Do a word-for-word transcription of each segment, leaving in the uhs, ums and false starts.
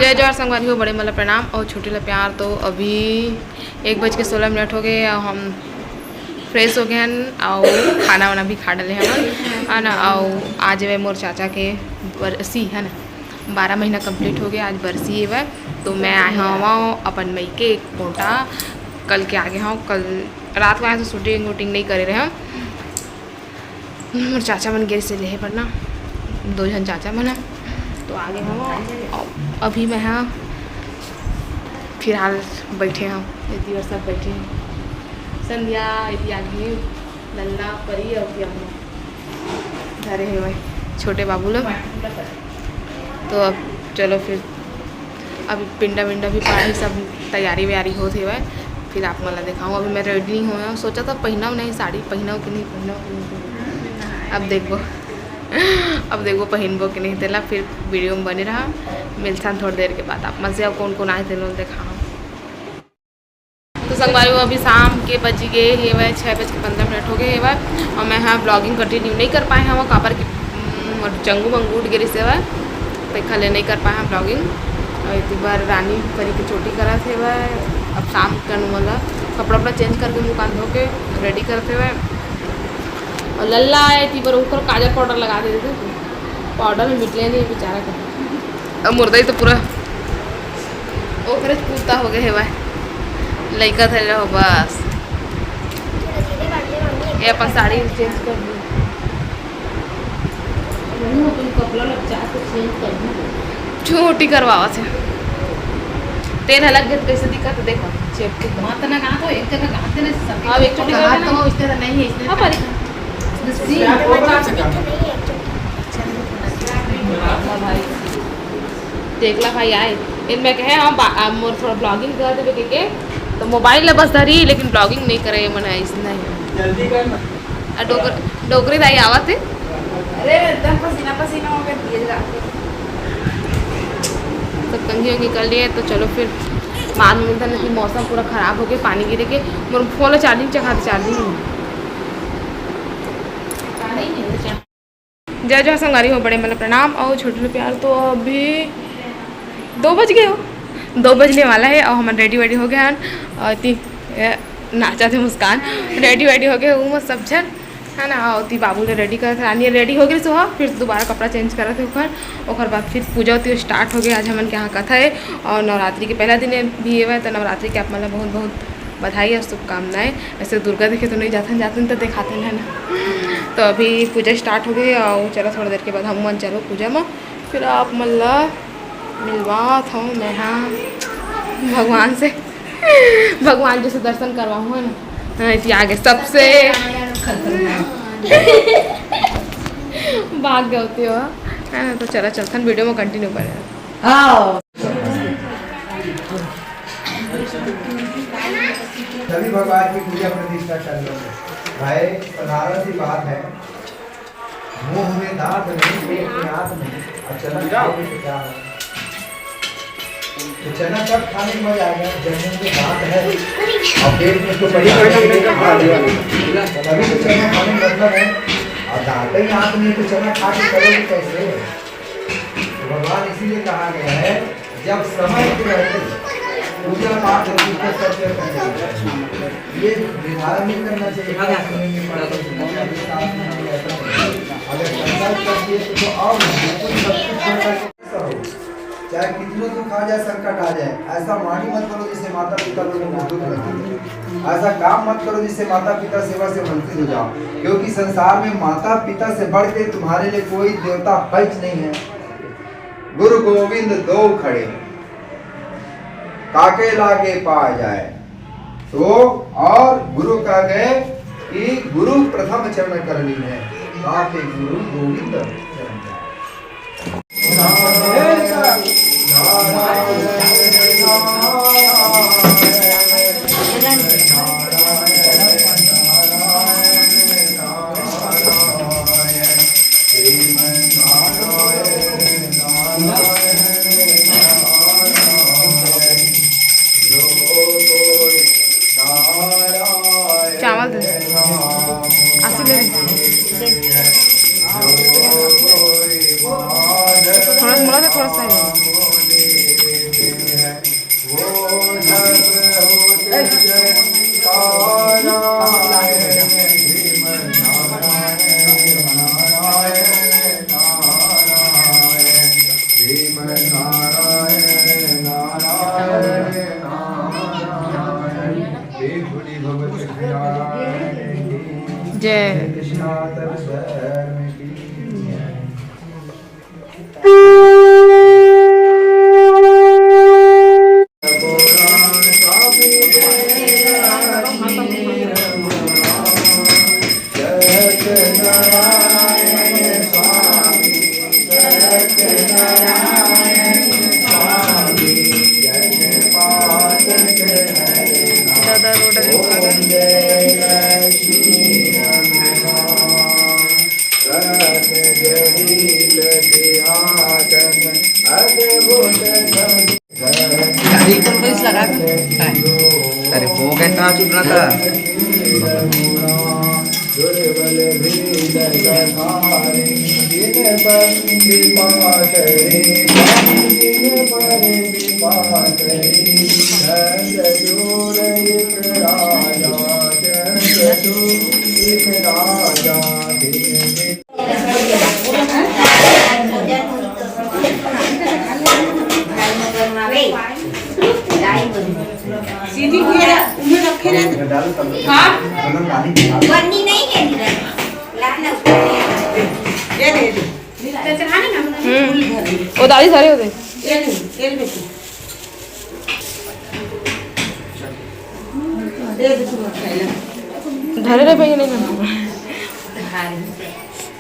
जय जोहार संगवारी हो, बड़े मन ला प्रणाम और छोटे ला प्यार। तो अभी एक बज के सोलह मिनट हो गए और हम फ्रेश हो गए हैं और खाना वाना भी खा डाले हैं, है ना। और आज वे मोर चाचा के बरसी, है ना, बारह महीना कंप्लीट हो गया, आज बरसी है वह। तो मैं आए हूँ अपन मई के एक पोटा कल के आ गए हूँ। कल रात को आए तो शूटिंग वूटिंग नहीं करे रहे हम। मोर चाचा मन गे से लेहे बर ना, दो झन चाचा मन ह। तो आगे हम, अभी मैं ह फिलहाल बैठे हूँ, इतनी बार सब बैठे हैं। संध्या इतनी आगे, लल्ला, परी और अम्मा धरे हुए छोटे बाबू लोग। तो अब चलो फिर, अभी पिंडा विंडा भी पड़ा है, सब तैयारी वैयारी होत हेवय। फिर आप मन ला देखाऊँ। अभी मैं रेडी नहीं होय हूँ, सोचा था पहनव नहीं साड़ी, पहनव कि नहीं, पहनव कि नहीं, पहनव। अब देखबो अब देखबो पहनबो कि नहीं, तेला फिर वीडियो में बने रहा। मिलथन थोड़ी देर के बाद आप मन से, अब कौन कौन आए तेला देखाऊँ। तो संगवारी हो, अभी शाम के बज गए हेवय, छः बज के पंद्रह मिनट हो गए हेवय और मैं ह ब्लॉगिंग कंटिन्यू नहीं कर पाए हूँ, काबर कि हम्म, मोर चंगू मंगू उठ गे रिहिस हेवय, तेखर ले नहीं कर पाए हूँ ब्लॉगिंग। और इतनी बार रानी परी के चोटी करत हेवय। अब शाम के मोला कपड़ा वपड़ा चेंज करके, मुँह कान धो के रेडी करत हेवय। और लल्ला आए इतनी बार ओकर काजल पाउडर लगा दे, पाउडर में मिटले नहीं बेचारा के। अब मुर्दा ही तो पूरा ओकरे पूता हो गए हेवय, लइका धरे रहो बस। ये अपन साड़ी चेंज कर दी। अपन कपड़ा ला चार से चेंज कर दी। छोटी करवावत हे। तेल हलक गए तो कैसे दिखत हे, देखो, चेप के। माँ तना कहाँ को एक जगह कहाँ थे ना, सब अब एक छोटी कहाँ कर देना। तो इस तरह नहीं है, इसलिए हाँ, पर सी। भाई, देख ला भाई, आए। इन मैं कहे, हाँ, बा-, आ, मोर थोड़ा ब्लॉगिंग कर देवे के, के, तो मोबाइल ला बस धरी, लेकिन ब्लॉगिंग नहीं करे, मन है, इसने नहीं। जल्दी कर ना। आ, डोकर-, डोकरी दाई आवत है। अरे, एकदम पसीना पसीना हो गया, धीरे जाके। सब कंघी उंघी कर लिए, तो चलो फिर बाद में मिलता, नहीं मौसम पूरा खराब हो गया, पानी गिरे के। मोर फोन ला चार्जिंग चढ़ा दे, चार्जिंग नहीं। जय जय संगवारी हो, बड़े मन ला प्रणाम और छोटे ले प्यार। तो अभी दो बज गए हो, दो बजने वाला है और हमन रेडी वेडी हो गए हन। और इतनी, ए, नाचा थे मुस्कान, रेडी वेडी हो गए हूँ सब झन, है ना। और ती बाबू ले रेडी करत हे, रानी रेडी हो गई सो, फिर दोबारा कपड़ा चेंज करत हे ओकर, ओकर बाद फिर पूजा होती स्टार्ट हो गई। आज हमन के यहाँ कथा है और नवरात्रि के पहला दिन भी ये है, तो नवरात्रि के आप मन ला बहुत बहुत बधाई और शुभकामनाएं। ऐसे दुर्गा देखे तो नहीं जाथन, जाथन तो दिखाते हैं ना। तो अभी पूजा स्टार्ट हो गई और चलो थोड़ा देर के बाद हम मन चलो पूजा में, फिर आप मन ला मिलवात हूँ मैं, हाँ, भगवान से, भगवान जी से दर्शन करवाऊँ, है ना। हाँ, इति आगे सबसे भाग गए होते हो, है ना। तो चला चलथन, वीडियो में कंटिन्यू बने रहो। हाँ। सभी भगवान की पूजा प्रतिष्ठा कर लो। भाई, साधारण सी बात है, मुंह में दांत नहीं, पेट में आंत नहीं, अचानक खाओगे तो क्या होगा? तो चना कब खाने में मजा आएगा? जब मुंह में दांत है और पेट में तो पड़ी पड़ी खा लिया। तभी तो चना खाने में मतलब है। और दांत ही आंत नहीं तो चना खा के करोगे कैसे? तो भगवान इसीलिए कहा गया है, जब समय के रहते पूजा पाठ और पूजा सब करना चाहिए। ये निर्धारण नहीं करना चाहिए कि समय में पढ़ा तो सुनना चाहिए, साथ में नहीं, ऐसा नहीं। अगर संकल्प कर दिए तो, तो और बिल्कुल सब कुछ छोड़ करके ऐसा हो। चाहे कितनों दुख आ जाए, संकट आ जाए, ऐसा वाणी मत करो जिससे माता पिता लोगों को दुख लगे। ऐसा काम मत करो जिससे माता पिता सेवा से वंचित हो जाओ, क्योंकि संसार में माता पिता से बढ़ के तुम्हारे लिए कोई देवता है नहीं है। गुरु गोविंद दो खड़े, काके लागे पा जाए। तो और गुरु कह गए कि गुरु प्रथम चरण करनी है, काके गुरु गोविंद चरण। चावल दे दे। आसी ले ले। गाड़ी पर पैसा लगा। अरे, हो गए, कहाँ चुप रहा था? सीधी किया, उन्हें रखे रहते। हाँ? बन्नी नहीं है इधर। ला ना। ये दे दे। हम्म। वो दादी सारे होते। ये ले, ये ले बेटी। दे दे तू, खा ले। धरे रहे, पहले नहीं करना।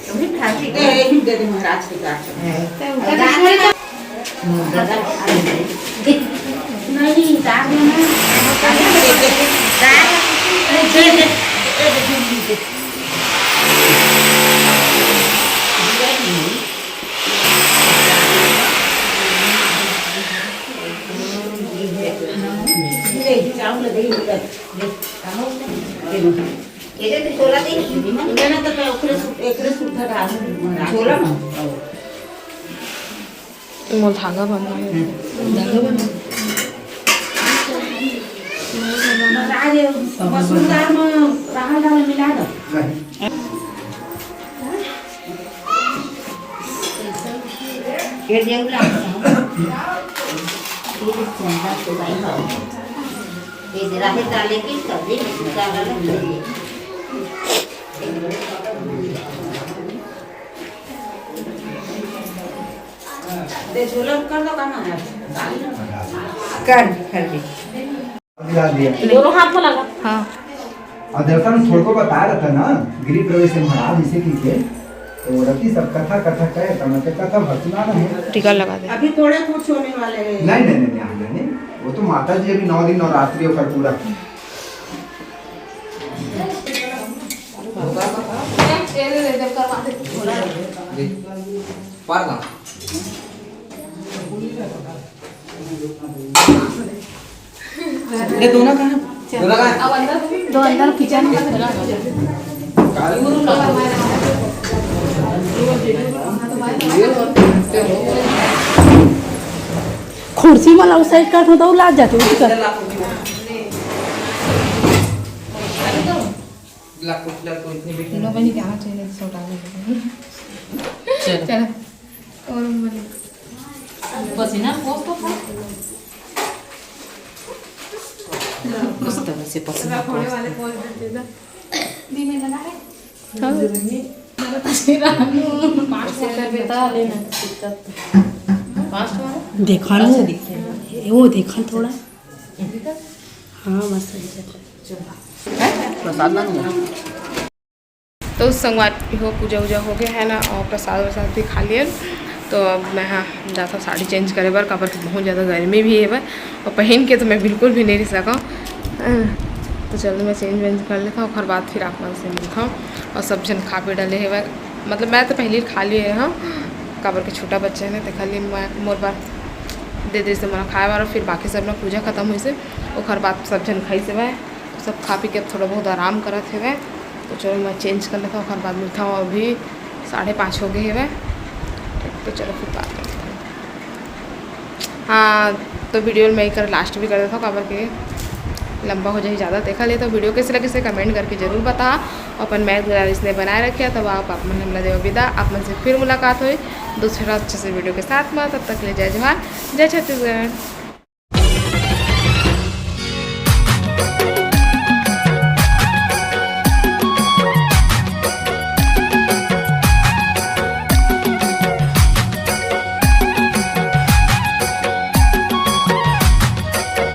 तुम्हें खा के दे, यही दे दे महाराज के पास। नहीं, दाल में ना। दाल, दे दे, दे दे, दे दे। मोर धागा बंधा है। मसूर दाल में राहर दाल मिला दो। ये देख ला। ये देख ला, तो भाई हो। ये राहर डाले की सब्जी में डाल लो। दे झोला कर दो, कहाँ है? कर, कर दे। गिरा दिया। दोनों हाथ में लगा। हाँ। और दरअसल हम थोड़को बता रहा था ना, गृह प्रवेश से महाराज इसे की थे, तो रति सब कथा, कथा कहे, तो मतलब कथा भर सुनाना है। टीका लगा दे। अभी थोड़े कुछ होने वाले हैं। नहीं, नहीं, नहीं, नहीं, नहीं, नहीं। वो तो माता जी अभी नौ दिन नवरात्रि होकर पूरा। पार ना। ये दोनों कहाँ? दोनों कहाँ? दो अंदर किचन में। कुर्सी में लाओ, साइड कर, तो लाज जाते उठ कर। तीनों बहनी के आना चाहिए, नहीं तो छोटा हो जाएगा। चलो। चलो। और बोले। पसीना बहुत तो था। इस तरह से पसीना थोड़े वाले पोज देते ना। धीमे लगा है। हाँ। मेरा पसीना। पाँच सौ रुपये था, लेना। पाँच सौ वाला? देखा अच्छा, नहीं। दिखे। वो देखा थोड़ा। हाँ, बस सही है। प्रसाद ना दूंगा। तो संगवारी हो, पूजा वूजा हो गया है ना, और प्रसाद वरसाद भी खा लिए। तो अब मैं, हाँ, जाता हूँ साड़ी चेंज करे बर, काबर कि बहुत ज़्यादा गर्मी भी है बर, और पहन के तो मैं बिल्कुल भी नहीं रह सका। तो चलो, मैं चेंज वेंज कर लेता हूँ, ओकर बाद फिर आप मन से मिलता हूँ। और सब झन खा पी डले हवय, मतलब मैं तो पहले ही खा लिए हूँ, काबर के छोटा बच्चा है ना, तो खाली मैं, मोर बर दे दे से मोला खाए बर, और फिर बाकी सब ना पूजा खत्म होइसे, ओकर बाद सब झन खाइसे हवय। सब खा पी के अब थोड़ा बहुत आराम करत हेवय। तो चलो, मैं चेंज कर लेता हूँ, ओकर बाद मिलता हूँ। अभी साढ़े पाँच हो गए हेवय। तो चलो, फिर बात करते हैं। हाँ, तो वीडियो मैं एकर लास्ट भी कर देता हूँ, काबर के लंबा हो जाही ज़्यादा। देखा ले तो वीडियो कैसे लगे, से कमेंट करके जरूर बता। अपन मैक गुजारिश ने बनाए रखे, तब आप, आप मन हमला देवा विदा। आप मन से फिर मुलाकात होई दूसरा अच्छे से वीडियो के साथ में। तब तक ले जय जोहार, जय छत्तीसगढ़।